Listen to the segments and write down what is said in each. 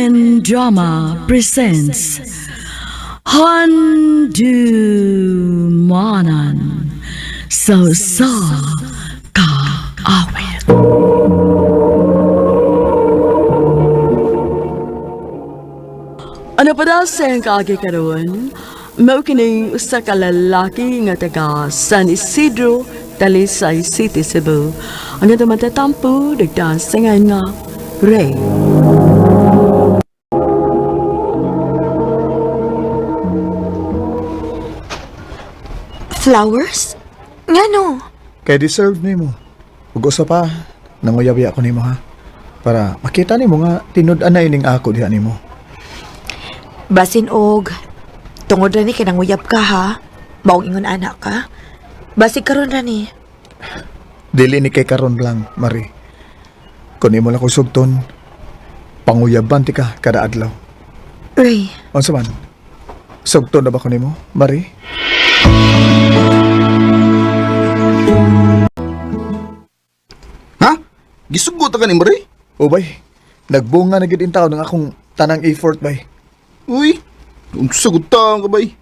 MN Drama presents Handumanan sa sa Kaawit. Ano pa daw sa iyong kaagi karon? Mao kining usa ka lalaki nga taga San Isidro, Talisay City, Cebu. Ang atong matatampo, nagdaan sa ngayon nga Ray. Flowers? Ngano? Kay deserve nimo. Ug usa pa, nanguyab ako nimo ha. Para makita nimo nga tinud-an na ining ako diha nimo. Basin og tungod ra ni kay nanguyab ka ha. Maong ingon anak ka. Basig karon ra ni. Dili ni kay karon lang, Mari. Kun imo lang ko sugton, panguyaban ti ka kada adlaw. Ray, Unsa man? Sugton na ba ko nimo, Mari? Ha? Gisugot ka ni Marie? Ubay, nagbunga na gid in taon ang akong tanang effort bay. Uy, unsa gud taon ka bay?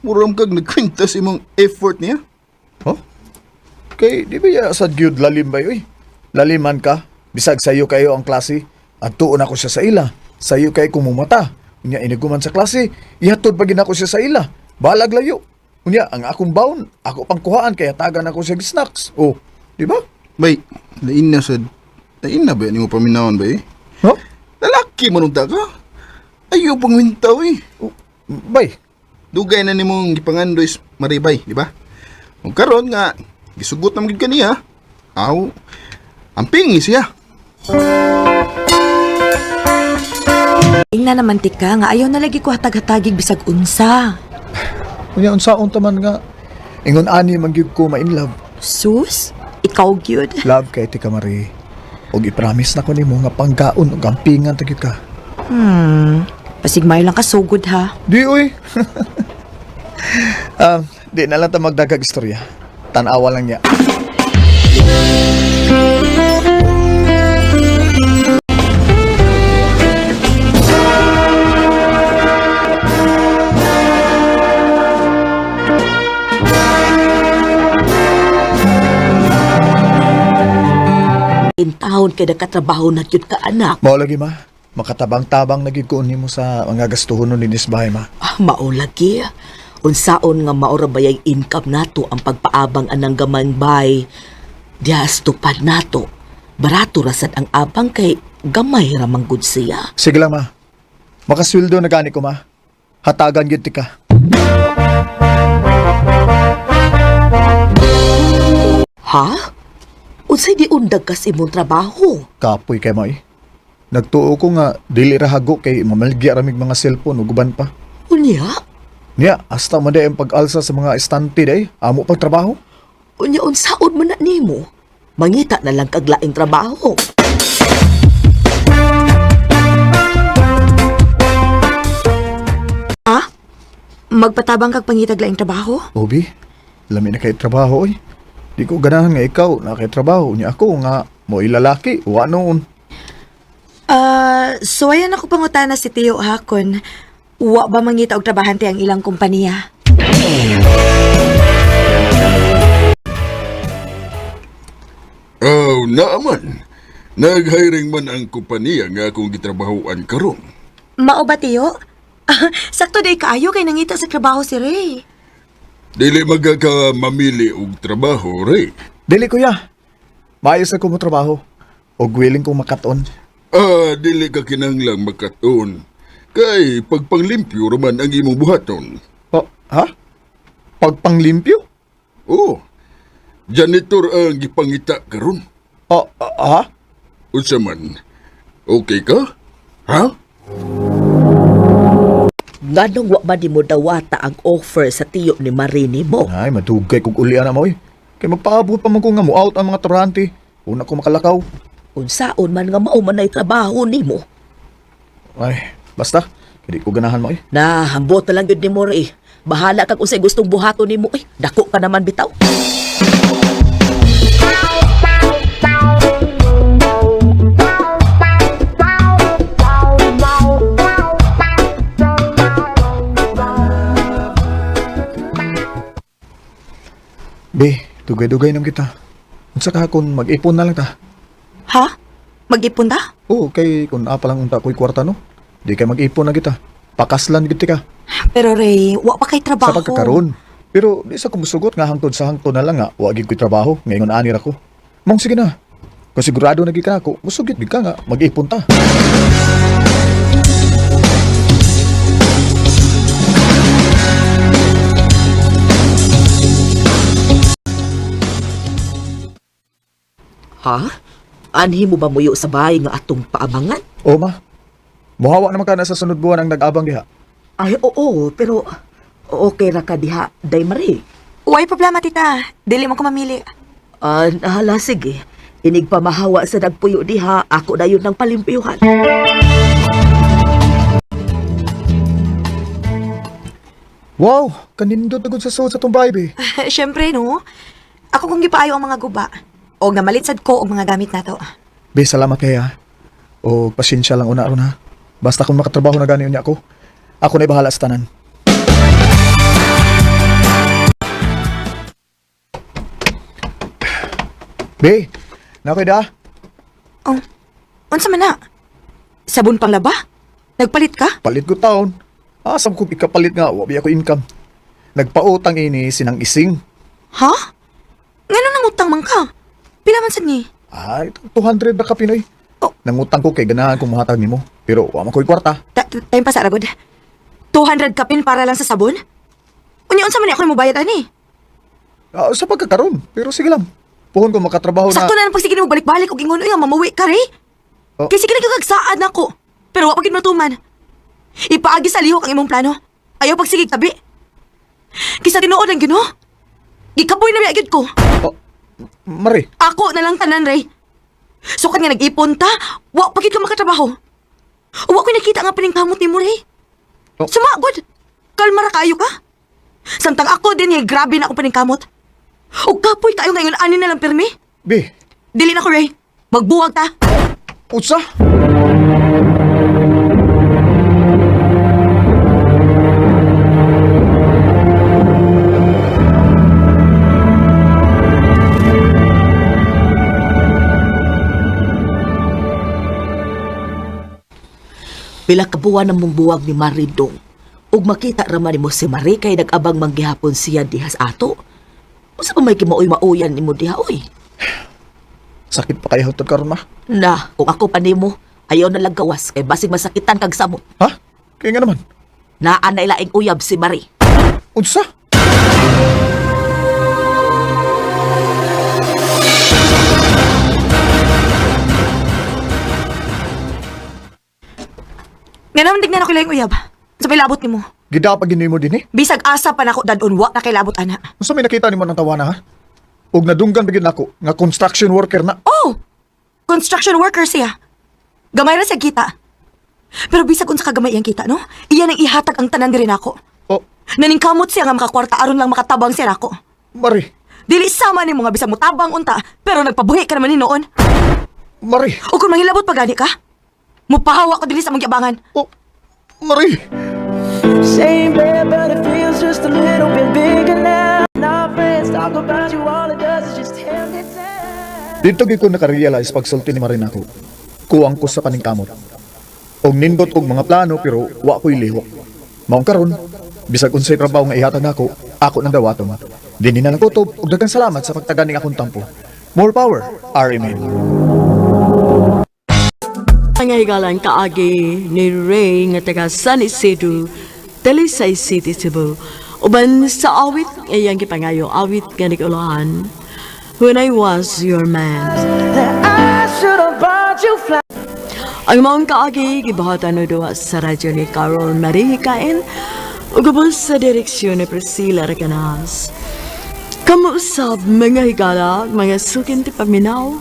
Muram kag nagkwenta sa imong effort niya. Oh? Kay di ba ya sad gyud lalim bay uy? Laliman ka, bisag sayo kayo ang klase, adtuon ako siya sa ila. Sayo kay kumumata. Unya iniguman sa klase, ihatod pa gid ako siya sa ila. Balag layo. Unya ang akong baon, ako pang kuhaan kay hatagan ako siya og snacks. Oh, di ba? Bay, lain na sad. Lain na ba nimo paminawon bay? Huh? Lalaki man unta ka. Ayaw pang wintaw eh. Oh, bay, Dugay na nimong gipangandoy sa Marie bay, di ba? Ug karon nga gisugot na man gid kaniya. Aw, ampingi siya. ingna naman tika nga ayaw na lagi ko hatag-hatagig bisag unsa. Unya unsaon ta man nga ingon ani man gyud ko ma-in love. Sus, ikaw gyud. Love kay ti ka Marie. Og i-promise na ko nimo nga panggaon ug ampingan ta gyud ka. Basig mayo lang ka sugod ha. Di uy. Di na lang ta magdagag istorya. Tanawa lang niya. Intahon kay nakatrabaho na gyud ka anak. Mao lagi ma. Makatabang-tabang na gyud ko nimo sa mga gastuhon ni bahay ma. Ah, mao lagi. Unsaon nga mao ra bayay income nato ang pagpaabang anang gamang bay. Dias tupad nato. Barato ra sad ang abang kay gamay ra man gud siya. Sige lang ma. Makasweldo na gani ko ma. Hatagan gyud ti ka. Ha? Unsay diundag kas imong trabaho? Kapoy kay ma eh. Nagtuo ko nga dili ra hago kay mamalgya ra mig mga cellphone ug uban pa. Unya? Niya, hasta man day ang pag-alsa sa mga estante day, amo pagtrabaho. Unya unsaon man na nimo? Mangita na lang kag laing trabaho. Ha? Magpatabang kag pangitag laing trabaho? Obi, lami na kay trabaho oy. Di ko ganahan nga ikaw na kay trabaho niya ako nga mo ilalaki wa noon. Ah, so ayan ako pangutana si Tio ha kun wa ba mangita og trabahante ang ilang kompanya? Oh, naaman. Nag-hiring man ang kompanya nga akong gitrabahoan karon. Mao ba Tio? Sakto day kaayo kay nangita sa trabaho si Ray. Dili magka mamili og trabaho, Ray. Dili kuya. Maayos ako mo trabaho. Og willing kong makaton. Ah, dili ka kinahanglang makatuon. Kay pagpanglimpyo raman ang imong buhaton. Oh, ha? Pagpanglimpyo? Oh, janitor ang gipangita karon. Oh, ah, ha? Unsa man? Okay ka? Ha? Nganong wa man nimo dawata ang offer sa tiyo ni Marie nimo? Ay, madugay kog ulian na mo oy. Kay magpaabot pa man ko nga mo out ang mga trabahante. Una ko makalakaw. Unsaon man nga mao man ay trabaho nimo? Ay, basta. Hindi ko ganahan mo oy. Na, hambot na lang yun ni mo eh. Bahala kag unsay gustong buhaton nimo eh. Dako ka naman bitaw. Dugay-dugay nam kita. Unsa ka kung mag-ipon na lang ta? Ha? Mag-ipon ta? Oo, kay kung apa lang unta ko'y kwarta no. Di kay mag-ipon na kita. Pakaslan gid ka Pero Ray, wa pa kay trabaho. sa pagkakaroon. Pero di sa kumusugot nga hangtod sa hangtod na lang nga wa gid ko'y trabaho ngayon ani ra ko. Mong sige na. Kung sigurado na gid ka nako, musugit gid ka nga mag-ipon ta. Ha? Anhi mo ba muyo sa bahay nga atong paabangan? Oo ma. Muhawa naman ka na sa sunod buwan ang nag-abang diha. Ay, oo, pero okay ra ka diha, Day Marie. Way problema, tita. Dili mo ko mamili. Ah, hala, sige. Inig pa mahawa sa nagpuyo diha, ako dayon ng palimpyuhan. Wow, kanindot na gud sa suot sa tong bahay, be. Siyempre, no? Ako kung gipaayo ang mga guba. Og namalit sad ko og mga gamit nato. Be, salamat kay ha. O pasensya lang una ron ha. Basta kung makatrabaho na gani unya ako, ako na bahala sa tanan. Be, nakoy da. Oh, unsa man na? Sabon pang laba? Nagpalit ka? Palit ko taon. Asam ko ikapalit nga, wa ako income. Nagpautang ini sinang ising. Ha? Ngano nangutang man ka? Pila man sad ni? Ay, 200 na ka Pinoy. Oh. Nangutang ko kay ganahan kong mahatag nimo. Pero wa man ko'y kwarta. Time pa sa ragod. 200 kapin para lang sa sabon? Unya unsa man ni ako mobayad ani? Ah, sa pagkakaroon. Pero sige lang. Puhon ko makatrabaho na. Sakto na lang pag sige nimo balik-balik og ingon uy nga mamuwi ka re. Oh. Kay sige na gyud kag nako. Pero wa pa gid matuman. Ipaagi sa lihok ang imong plano. Ayaw pagsigig tabi. Kisa tinuod lang Ginoo. Gikapoy na biya gyud ko. Oh, Mari, Ako na lang tanan, Ray. Sukat nga nag-ipon ta, wa pa gid ka makatrabaho. Wa ko nakita nga paningkamot nimo, Ray. Oh. Sumagod. Kalma ra kayo ka. Samtang ako din eh, grabe na akong paningkamot. O kapoy kayo ngayon, ani na lang pirmi. be, Dili na ko, Ray. Magbuwag ta. utsa. Pila ka buwan na mong buwag ni Marie dong. Ug makita raman nimo si Marie kay nag-abang manggihapon siya diha sa ato. Unsa pa may kimaoy-maoyan nimo diha oy? Sakit pa kayo hangtod karon ma. Na, kung ako pa nimo, ayaw na lang gawas kay basig masakitan kag samot. Ha? Kaya nga naman. Naa na ilaing uyab si Marie. Unsa? Nga naman tignan ako ilang uyab. Sa may labot nimo. Gidapag gini mo din eh. Bisag asa pa nako dadon wa na kay labot ana. Unsa may nakita nimo ng tawana ha? Ug nadunggan bigid nako nga construction worker na. Oh! Construction worker siya. Gamay ra siya kita. Pero bisag unsa ka gamay iyang kita, no? Iya nang ihatag ang tanan diri nako. Oh, Naningkamot siya nga makakwarta aron lang makatabang siya nako. Mari, Dili sama nimo nga bisag motabang unta, pero nagpabuhi ka naman ni noon. Mari. O kung manghilabot pa gani ka, mupahawa ko dili sa mong giabangan. Oh, Mari. Same bed, but it feels just a little bit bigger now. And our friends talk about you, all it does is just tear me down. Dito gyud ko nakarealize pagsulti ni Mari nako. Kuwang ko sa paningkamot. Og nindot og mga plano pero wa ko'y lihok. Maong karon, bisag unsay trabaho nga ihatag nako, ako nang dawaton. Dinhi na lang kutob ug daghang salamat sa pagtaganing akong tampo. More power, RMN. Ang higalang kaagi ni Ray nga taga San Isidro, Talisay City, Cebu. Uban sa awit nga iyang gipangayo, awit nga nag-ulahan. When I Was Your Man. That I should have bought you flowers. Ang maong kaagi gibuhatan no duha sa radyo ni Carol Marie Hikain ug ubos sa direksyon ni Priscilla Recanas. Kamuusab mga higala, mga sukin ti paminaw,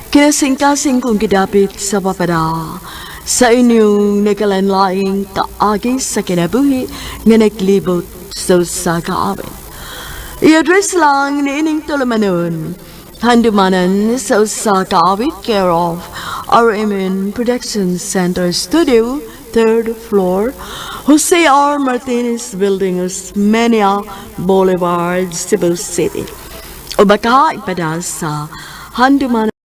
kinasingkasing kong gidapit sa papada sa inyong nagkalanlaing kaagi sa kinabuhi nga naglibot sa usa ka awit. I-address lang ni ining tulumanon. Handumanan sa usa ka awit care of RMN Production Center Studio, third floor, Jose R. Martinez Building, Osmeña Boulevard, Cebu City. O baka ipada sa handuman.